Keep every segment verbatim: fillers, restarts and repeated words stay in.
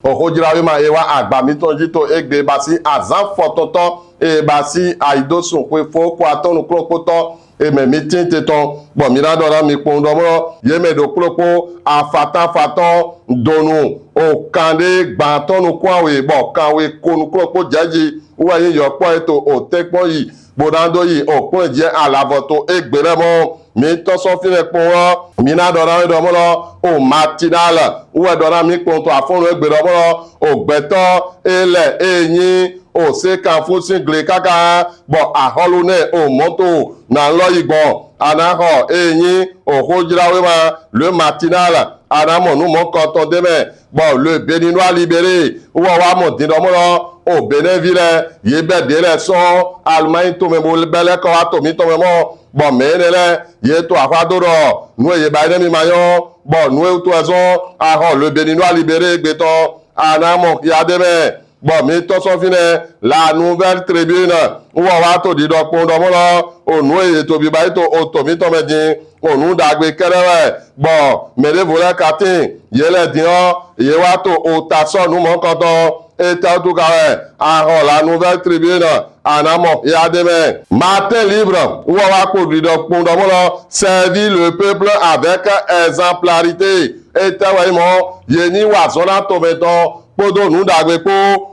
Oxojlawema e wa agba mitɔn ji to egbe basi azan fɔtɔntɔ e basi ayidosun xwe fɔ ko atɔn nukunɖokpotɔ e mɛ mi tin te tɔn, bɔ mi na ɖɔ na mi kpɔn ɖɔ mɔ ye mɛ ɖokpoɖokpo afatan fatɔn donu o kanɖe gban tɔn nukun awe bɔ kanwe ko nukunɖokpo jɛji wɛ yin yɔkpɔ e to o tɛnkpɔn yi bo na do yi o kplɔn jɛ alavɔ to egbe lɛ mɔ. Mi tɔn sɔ finɛ kpɔn lɔ, mi na ɖɔ na mi ɖɔ mɔ lɔ o Matinal wɛ ɖɔ na mi kpɔn to afɔnu egbe ɖɔ mɔ lɔ o gbɛtɔ e lɛ e yin o se kanfu sin gle kaka bɔ axɔlu nɛ o mɔto na lɔ yi gbɔn a na xɔ e yin o xojlawema Le Matinal a na mɔ nu mɔnkɔtɔn de mɛ bɔ Le Béninois Libéré wɔ wa mɔ din ɖɔ mɔ lɔ o Benɛvi lɛ ye bɛ ɖe lɛ sɔn Allemagne to mɛ bo bɛ lɛ kɔ wa to mitɔn mɛ mɔ bɔ mɛ enɛ lɛ ye to axwa do ɖɔ nu e ye ba enɛ mi ma nyɔ bɔ nu e wutu wɛ zɔn a xɔ Le Béninois Libéré egbe tɔn a na mɔ xia de mɛ. Bɔ mi tɔn sɔ finɛ La Nouvelle Tribune wɔ wa to ɖiɖɔ kpɔn ɖɔ mɔ lɔ o nu e ye to biba yi to o to mitɔn mɛ din o nu ɖagbe kɛɖɛ wɛ bɔ mɛ ɖevo lɛ ka tin ye lɛ din ɔ ye wa to o ta sɔ nu mɔnkɔtɔn. Etɛwutu ka wɛ a xɔ La Nouvelle Tribune a na mɔ xia de mɛ. Matin Libre wɔ wa kpo ɖiɖɔ kpɔn ɖɔ mɔ lɔ Servir le peuple avec exemplarité. Etɛ wɛ yin mɔ ye ni wa azɔn na tomɛtɔn kpodo nu ɖagbe kpo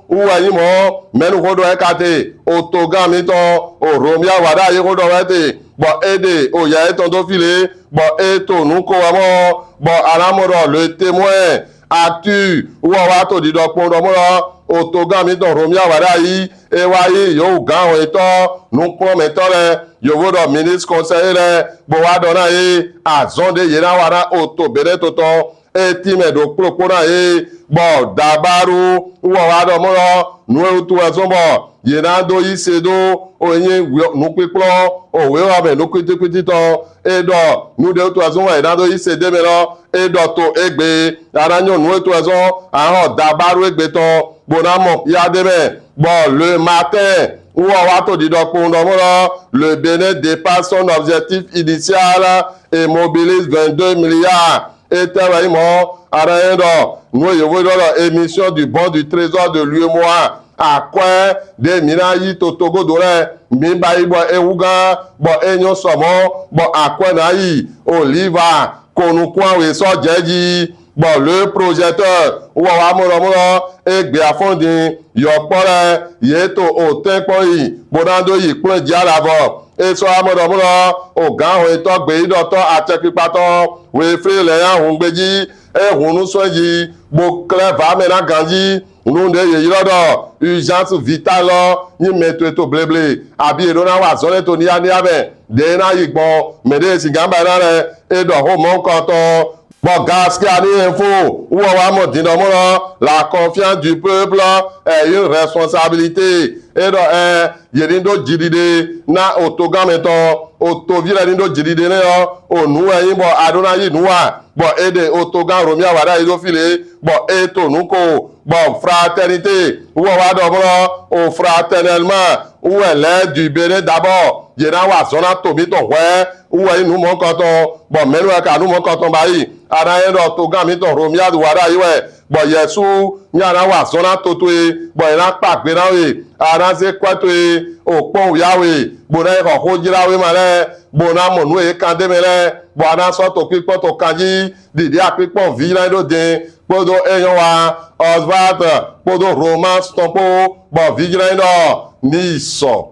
wu wɛ yin mɔ mɛnu xo ɖɔ wɛ ka te o togan mitɔn o Romuald Wadagni xo ɖɔ wɛ te bɔ e ɖe o ya etɔn do fi le bɔ e to nu ko wɛ mɔ bɔ a na mɔ ɖɔ Le Témoin Actu wɔ wa to ɖiɖɔ kpɔn ɖɔ mɔ lɔ o togan mitɔn Romuald Wadagni e wa yi yewu gan hwɛntɔ nukplɔnmɛtɔ lɛ yovo ɖɔ ministre conseiller lɛ bo wa ɖɔ na ye azɔn ɖe ye na wa na o to Benɛ to tɔn e tin mɛ ɖokpoɖokpo na ye bɔ Dabaru wɔ wa ɖɔ mɔ lɔ nu e wutu wɛ zɔn bɔ ye na do yi se do o yin nukpikplɔn o wewɔ mɛ nukpitikpiti tɔn e ɖɔ nu ɖe wutu wɛ zɔn bɔ ye na do yi se de mɛ lɔ e ɖɔ to egbe a na nyɔ nu e wutu wɛ zɔn a xɔ Dabaru egbe tɔn bo na mɔ ya de mɛ bɔ Le Matin wɔ wa to ɖiɖɔ kpɔn ɖɔ mɔ lɔ Le Bénin dépasse son objectif initial et mobilise vingt-deux milliards. Etɛ wɛ yin mɔ a na yin ɖɔ nu e yovo ɖɔ ɖɔ émission du bon du trésor de l'UEMOA akwɛ ɖe mi na yi to togodo lɛ mi ba yi bɔ e wu gan bɔ e nyɔ sɔmɔ bɔ akwɛ na yi o liva ko nukun awe sɔ jɛ ji bɔ Le Projecteur wɔ wa mɔ lɔ mɔ lɔ egbe afɔn din yɔkpɔ lɛ ye to o tɛnkpɔn yi bo na do yi kplɔn ji alavɔ e sɔ wa mɔ lɔ mɔ lɔ o gan hwɛntɔ gbeyiɖɔtɔ acɛkpikpatɔ wefle lɛ ya hun gbeji e hun nu sɔn ji bo klɛ va mɛ na ganji nu ɖe ye ylɔ ɖɔ urgence vitale lɔ yin mɛ to e to bleble abi e ɖo na wa azɔn lɛ to niya niya mɛ ɖe na yi gbɔn mɛ ɖe e sigan ba na lɛ e ɖɔ xo mɔnkɔtɔn. Bɔ Gaskiyani Info wɔ wa mɔ din ɖɔ mɔ lɔ la confiance du peuple est une responsabilité e ɖɔ ɛ ye ni ɖo jiɖiɖe na o togan mɛtɔn o tovi lɛ ni ɖo jiɖiɖe nɛ ɔ o nu wɛ yin bɔ a ɖo na yi nu wa bɔ e ɖe o togan Romuald Wadagni do fi le bɔ e to nu ko bɔ Fraternité wɔ wa ɖɔ mɔ lɔ o fraternellement wɛ lɛ du Bénin d'abord ye na wa azɔn na to mitɔn hwɛ wɛ yin nu mɔnkɔtɔn bɔ mɛnu wɛ ka nu mɔnkɔtɔn ba yi a na yin ɖɔ togan mitɔn Romuald Wadagni wɛ bɔ Yesu nya na wa azɔn na to towe bɔ ye na kpa gbe na we a na ze kwɛ towe o kpɔn wuya we bo na yi xɔ xojlawema lɛ bo na mɔ nu e kan de mɛ lɛ bɔ a na sɔ to kpikpɔn to kanji ɖiɖi akpikpɔn vi na yi ɖo din kpodo e nyɔ wa Oswald kpodo Romance tɔn kpo bɔ vi jla yi ɖɔ ni yi sɔ.